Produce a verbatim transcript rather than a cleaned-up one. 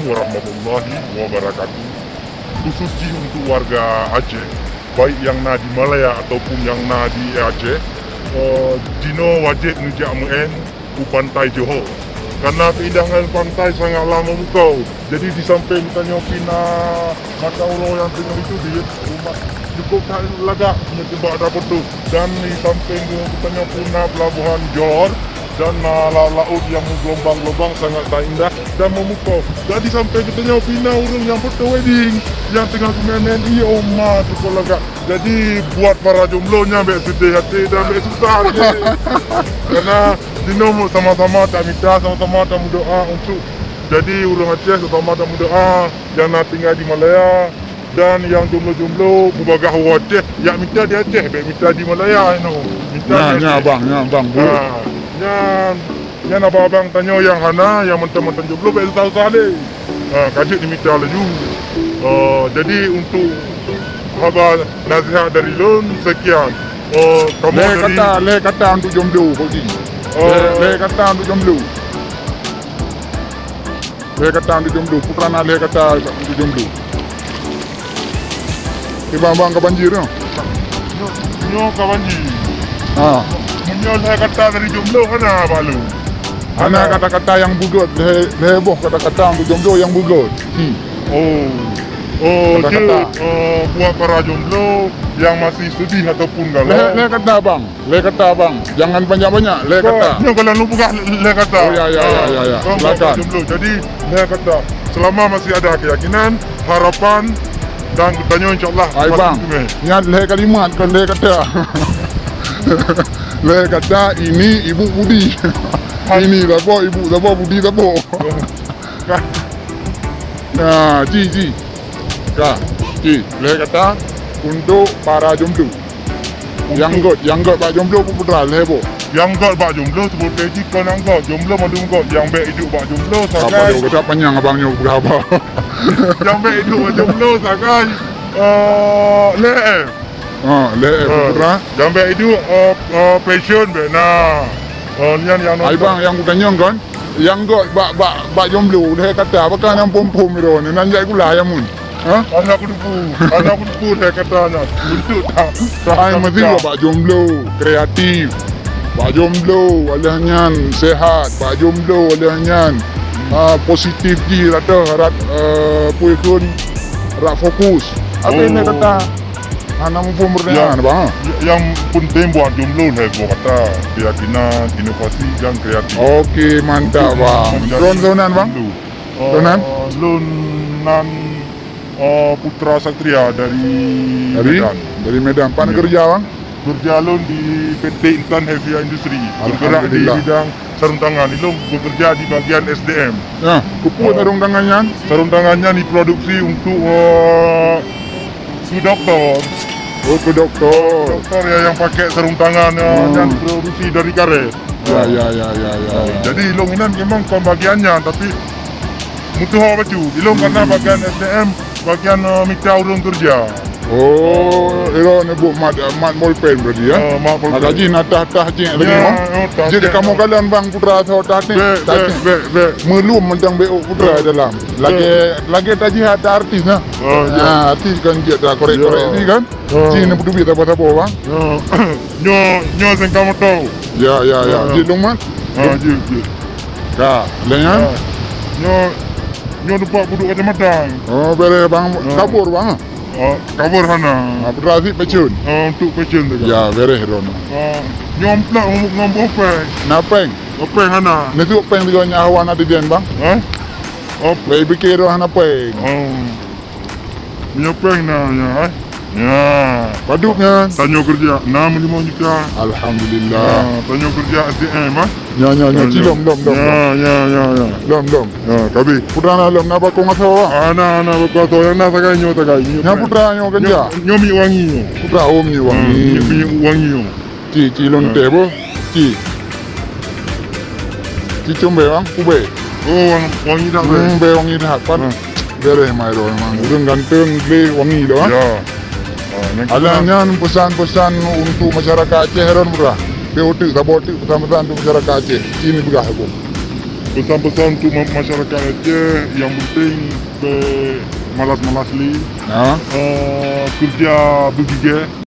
Warahmatullahi wabarakatuh. Khusus jih untuk warga Aceh, baik nyang na di Malaya ataupun nyang na di Aceh, eh, jinoe wajéb neujak meu'en u Pantai Johor. Karena keindahan pantai sangatlah memukau. Jadi di samping tanyoe pih na mata uroe nyang teungoh itu di rumah cukup that lagak meunyoe bak tafoto. Dan di samping tanyoe pun na pelabuhan Johor dan na la-, laut nyang meugelombang-gelombang sangat indah dan memukau. Dan di samping geutanyoe pih na ureueng nyang foto wedding nyang teungoh geumeu'en, iyo ma cukup lagak. Jadi buat para jomblo nyan bèk seudeh até dan bèk susah até. Karena jinoe sama-sama tamita, sama-sama tameudoa untuk jadi ureueng Aceh, sama-sama tameudoa nyang na tinggai di Malaya. Dan nyang jomblo-jomblo beubagaih u Aceh, jak mita di Aceh, bèk mita di Malaya inoe. Mita di Aceh. Nya, nya, abang, nya, abang. Ha, nyan, nyan abang-abang tanyoe nyang hana, nyang mantong-mantong jomblo, bèk susah-susah lé. Ha, ka jeuet neumita laju. Ha, jadi untuk haba nasihat dari lôn, sekian. Ha, kamoe lhèe dari kata, lhèe kata untuk jomblo, Kak Ji. Ha. Lhèe, lhèe kata untuk jomblo. Lhèe kata untuk jomblo, putra na lhèe kata untuk jomblo. Di bang-bang ka banjir nyoe. Nyoe, nyoe ka banjir. Ha. Meunyoe lhèe kata dari jomblo hana bak lôn. Hana kata-kata nyang beugèt, lhèe, lhèe boh kata-kata untuk jomblo nyang beugèt. Hmm. Oh. Oh, kata-kata. Jeuet, eh, buat para jomblo nyang masih sedih ataupun galau. Lhèe, lhèe kata, bang. Lhèe kata, bang. Jangan banyak-banyak. Lhèe kata. Nyoe kalau lôn peugah lhèe kata. Oh, ya, ya, ya, ya, ya. Ah, silakan. Jomblo. Jadi, lhèe kata. Selama masih ada keyakinan, harapan, dan geutanyoe insya Allah masih beutôi. Nyan lhèe kalimat, kon lhèe kata. Lhèe kata, ini ibu Budi. Ini saboh, ibu saboh, Budi saboh. Nah, ji, ji. Ka, ji. Lhèe kata untuk para jomblo. Nyang gèt, nyang gèt bak jomblo pun putra lhèe boh. Nyang gèt bak jomblo sebutai jih kon nyang gèt. Jomblo mandum gèt. Nyang bèk iduek bak jomblo sagai. Apa dia kata panyang abang nyoe peugah haba. Nyang bèk iduek bak jomblo sagai, eh, lhèe. Ha, lhèe putra. Nyang bèk iduek, eh, eh, passion bèk na. Eh, nyan nyang nonton. Ai bang, nyang kutanyong kon. Nyang gèt bak, bak, bak jomblo, lhèe kata, pakon nyang phom-phom droeneuh, nan jak sikula nyang mun. Ha? Hana kuteupeue, hana kuteupeue lhèe kata nyan. Untuk tak, tak, ai, tak, meusigoe tak. Bak jomblo, kreatif. Bak jomblo, oleh nyan, sehat. Bak jomblo, oleh nyan, ah, positif jih, rata, rat, eh, peue kheun, rat fokus. Apa lhèe kata? Hana muphom peureunyan, bang. Nyang penting buat jomblo lhèe boh kata, keyakinan, inovasi, dan kreatif. Oke, mantap, bang. Menjadi jomblo. Droeneuh nan, bang? Droeneuh nan? Eh, lôn nan, eh, Putra Satria dari Medan. Dari Medan. Pan keureuja, bang? Keureuja lôn di P T Intan Heavy Industry. Bergerak di bidang sarung tangan. Ilôn bekerja di bagian S D M. Nah, keupeue sarung tangan nyan? Sarung tangan nyan diproduksi untuk, eh, keu doktor. Oh, keu doktor. Doktor ya, yang pakai sarung tangan, eh, yang produksi dari karet. Ya, ya, ya, ya, ya, ya. Jadi, ilôn inan memang kon bagian nyan, tapi meutuho bacut. Ilôn karena bagian S D M, bagian, eh, mita ureueng keureuja. Oh, ilôn neubeuet mat, mat bolpen berarti, ya? Eh, mat bolpen. Maka jih na tah-tah jih lagi, ya, oh. Jeuet kamoe kalon bang putra soe tah teh. Bèk, bèk, bèk, bèk. Meulum mantong bèk putra dalam. Lagèe, lagèe tajih ata artis nah. Oh, ya. Ah, artis kan jeuet dah korek-korek ni kan. Oh. Jih neupeuduek sapo-sapo bang. Ya. Nyoe, nyoe sengka moto. Ya, ya, ya. Ah. Jeuet dong, Mat. Ah, jeuet, jeuet. Ka, lé nyan? Ah. Nyoe, nyoe teumpat peuduek kacamata. Oh, bèrèh bang, ah. Kabur bang. Ah, kabur hana. Ah, berarti pecun. Ah, untuk pecun tu. Ya, bèrèh droeneuh. Ah, nyoe amplop ngon, ngon boh péng. Na péng? Boh péng hana. Neusok péng tiga nyawa na dijen bang. Eh? Op. Baik pikir hana péng. Oh. Meunyoe péng na, nya, eh. Nya. Padub nyan? Tanyoe keureuja enam limong juta. Alhamdulillah. Nya, tanyoe keureuja S D M, eh. Nya, nya, nya. Ci lom, lom, lom, lom. Nya, nya, nya, nya. Lom, lom. Nya, ka abéh. Putra na lom, na bakong asoe, Bang? Ah, na, na bakong asoe. Nyang na sagai nyoe, sagai. Nyoe putra nyoe keureuja? Nyoe, nyoe minyeuk wangi nyoe. Putra, oh, minyeuk wangi. Ah, minyeuk, minyeuk wangi nyoe. Ci, ci lôn teh, boh. Ci. Ci com bèe, Bang? Kubèe? Oh, wang-, wangi that, bèe. Hmm, bèe wangi that, pat. Hmm. Bèrèh mai droe memang. Ureueng ganteng, gleh, wangi tu, ah. Ya. Ah, nyang alah kena. Nyan peusan-peusan untuk masyarakat Aceh, Ron, peugah. Bèk uteuk, saboh teuk peusan-peusan untuk masyarakat Aceh. Ci neupeugah aku. Pesan-pesan untuk ma-, masyarakat Aceh, yang penting bèk malas-malas lé. Ha? Eh, kerja bergigih.